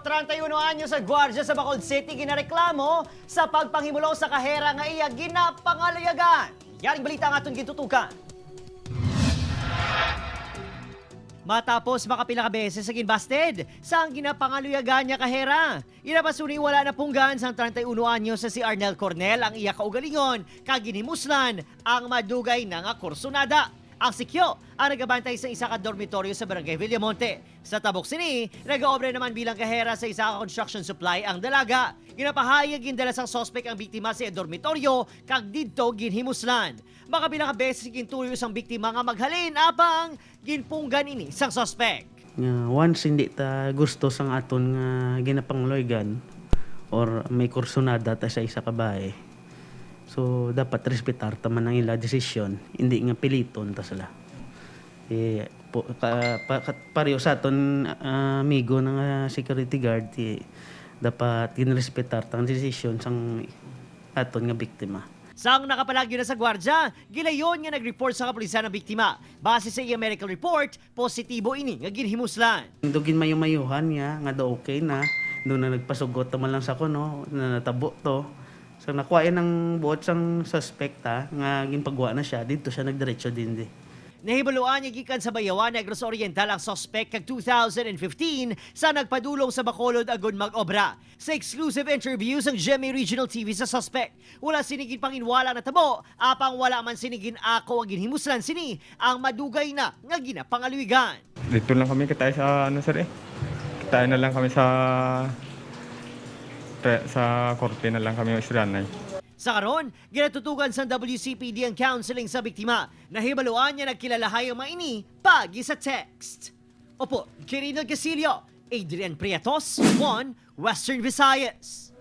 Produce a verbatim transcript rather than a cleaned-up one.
Treinta y uno anyos sa gwardiya sa Bacolod City ginareklamo sa pagpanghimulong sa kahera nga iya ginapangaluyagan. Yaring balita ang aton gintutukan. Matapos makapila ka beses sa ginbasted sang ginapangaluyagan niya kahera, ina pa suni wala napunggan sang treinta y uno anyos sa si Arnel Cornel ang iya kaugalingon kag ginhimuslan ang madugay na nga kursunada. Ang sikyo ang nagabantay sa isa ka dormitoryo sa Barangay Villamonte. Sa tabok sini, nagaobra naman bilang kahera sa isa ka construction supply ang dalaga. Ginapahayag gindala sang suspek ang biktima sa iya dormitoryo kag didto ginhimuslan. Makapila ka beses gintuyo sang biktima nga maghalin, apang ginpunggan ini sang suspek. Nga once hindi ta gusto sang aton nga ginapangaluyagan or may kursunada ta sa isa ka bahay, so dapat respetar ta man ang ila desisyon, hindi nga piliton ta sila. Eh, po, ka, pa, ka, pareho sa aton, ah, amigo na nga security guard, eh, dapat ginrespetar ta ang desisyon sang aton nga biktima. Sang nakapalagyo na sa gwardiya, gilayon nga nag-report sa kapulisan ang biktima. Base sa iya medical report, positibo ini nga ginhimuslan. Daw ginmayo-mayuhan niya nga daw okay na, daw na nagpasugot naman lang sa kuno na natabo to. So nakuha yan ang buot sang suspect, ha, nga ginpagwa na siya, dito siya nagdiretso din di. Nahibaluan nga gikan sa Bayawan, Negros Oriental ang suspect kag two thousand fifteen sa nagpadulong sa Bacolod agud mag-obra. Sa exclusive interview sang G M A Regional T V sa suspect, wala sini ginpanginwala natabo, apang wala man sini gin-ako ang ginhimuslan sini ang madugay na nga ginapangaluyagan. Dito lang kami, kita sa ano, sir, eh. Kita na lang kami sa, sa korte na lang kami istoryahanay. Sa karon, ginatutugan sang W C P D ang counseling sa biktima. Nahibaluan nga nagkilalahay ang mga ini paagi sa text. Opo, Quirino Gasilio, Adrian Prietos, One Western Visayas.